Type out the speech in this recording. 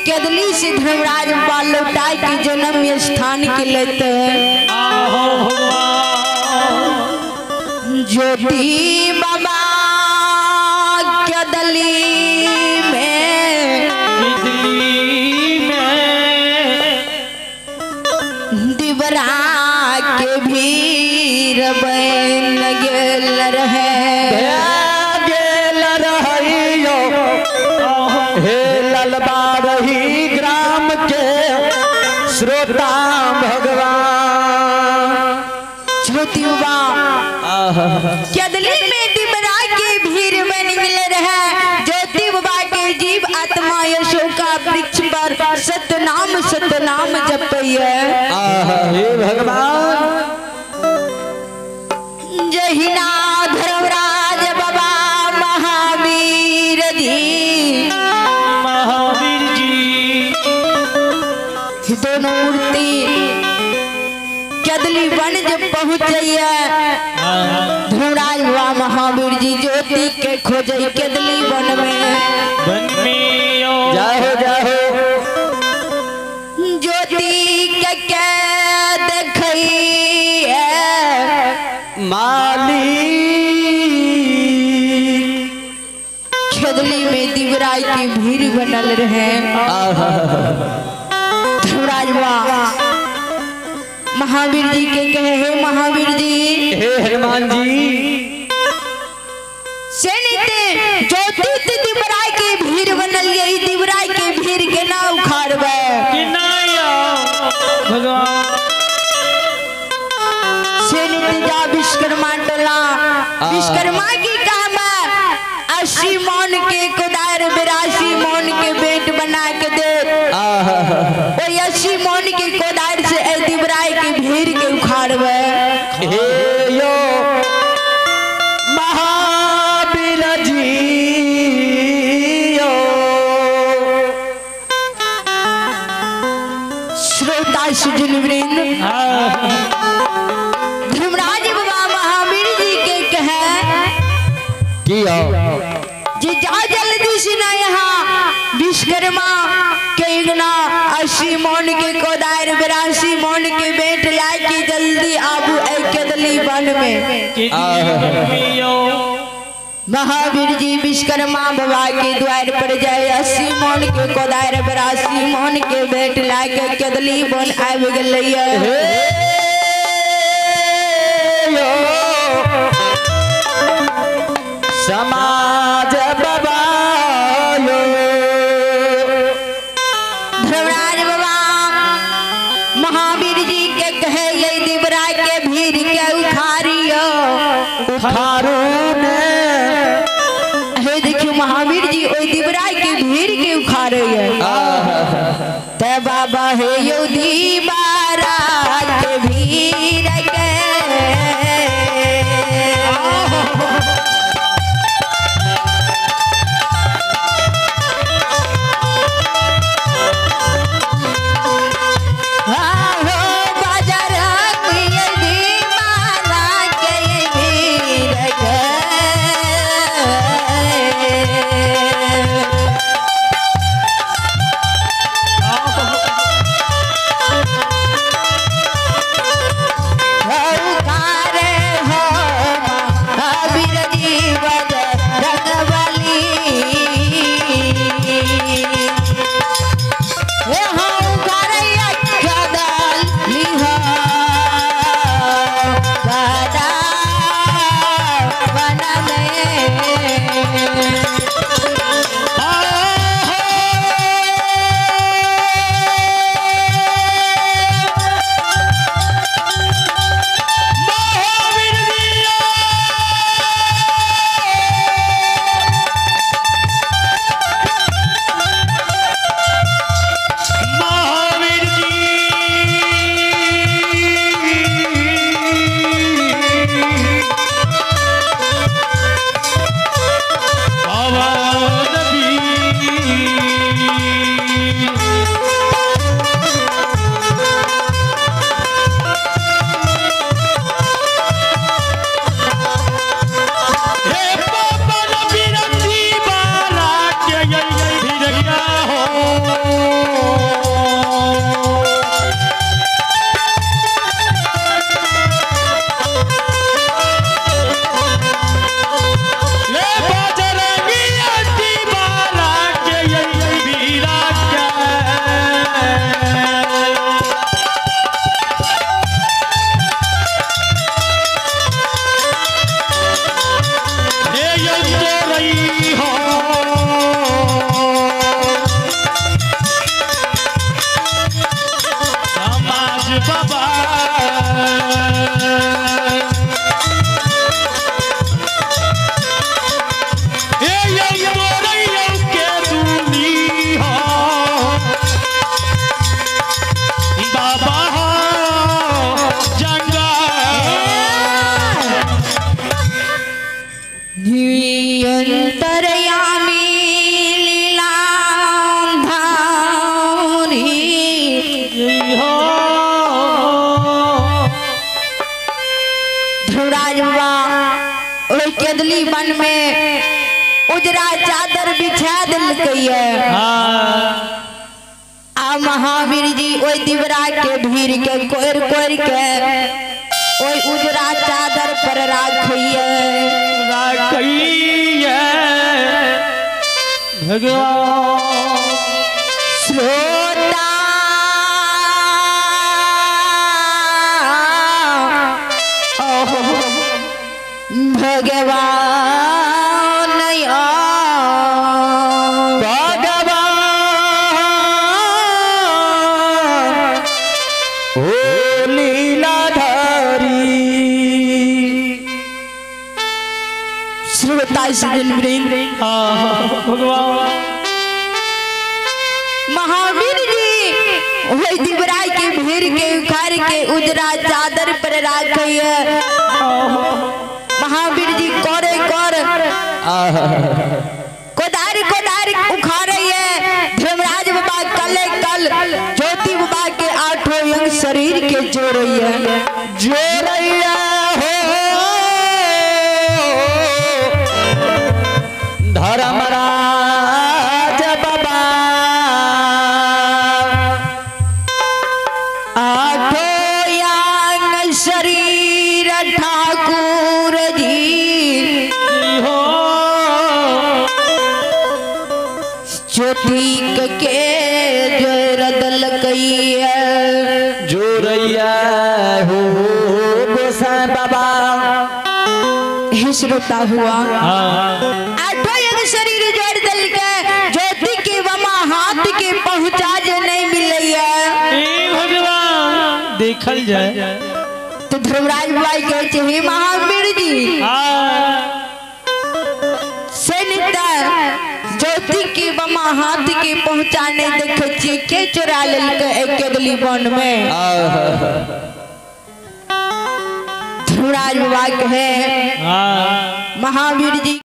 केदली से धर्मराज बाबा लौटाए के जन्म स्थान के लेते हैं। ज्योति बाबा केदली में दिवरा के भीड़ बन गेल रहे। गेल रहियो हे ललबारही ग्राम के श्रोता भगवान। ज्योति बाबा केदली में दिवरा के भीड़ बन गेल रहे। ज्योति बाबा के जीव आत्मा अशोका वृक्ष पर सतनाम सतनाम जपैये। हे भगवान। जहिना धर्मराज बाबा महावीर जी, महावीर जी दोनों मूर्ति केदली वन जब पहुँचैये धर्मराज बाबा महावीर जी ज्योति के खोजे केदली वन में। जय हो जय हो। ज्योति के देखैये माली। खेदली में दिवराय की भीड़ बनल रहे। धर्मराज बाबा महावीर जी के कहे, हे महावीर जी, हे हनुमान जी, सेनिते ज्योति दिवराय के भीड़ बनल ये दिवराय के भीड़ के ना उखाड़बे भगवान। सेनिते जा विश्वकर्मा टोला, विश्वकर्मा की काम 80 मौन के कोदार 82 मौन के बेट बना के दे। और 80 मौन के कोदार से ए दिवराय के भीड़ के उखाड़बे। हे यो महावीर जी यो। श्रोता सुजन वृंद, धर्मराज बाबा महावीर जी के कहे किया जी जा जल्दी से ना यहाँ विश्वकर्मा के अंगना 80 मौन के कोदार 82 मौन के बेट ला के जल्दी आबू ए केदली वन में। महावीर जी विश्वकर्मा बाबा के द्वार पर जाए 80 मौन के कोदार 82 मौन के बेट ला के केदली वन आबि गेलैया। समाज बाबा यो। धर्मराज बाबा महावीर जी के कहे ये दिवरा के भीड़ के उखाड़ियो उखाड़ू ने। हे देखियो महावीर जी ओई दिवरा के भीड़ के उखाड़े ते बाबा हे यो दीवारा के भीड़ के। कदली वन में उजरा चादर बिछा दिलकै। आ महावीर जी ओहि दिवरा के भीड़ के कोर कोर के ओहि उजरा चादर पर राखैया राखैया भगवान। श्रोता भगवान भगवान ओ लीलाधारी। श्रोता सजन वृंद भगवान महावीर जी वही दिवरा के भीड़ के उखाड़ के उजरा चादर पर राखैया। महावीर जी करे कर कोदार कोदार उखाड़े धर्मराज बाबा कले कल ज्योति बाबा के आठों अंग शरीर के जोड़ैया जोड़ैया हो धर्मराज बाबा आठों अंग शरीर ठाकुर जी हो ज्योति के जोड़ दलकैया जोड़ैया हो गोसाई बाबा। हे श्रोता हुआ आठों अंग शरीर जोड़ दलके ज्योति के वमा हाथ के पहुंचा जे नहीं मिलैया। भगवान देखल जाए तो धर्मराज भाई कहे छे हे महावीर जी से ज्योति के बमा हाथ के पहुंचाने देखे छियै के चोरा लेलकै एक कदली वन में। धर्मराज बाबा कहे महावीर जी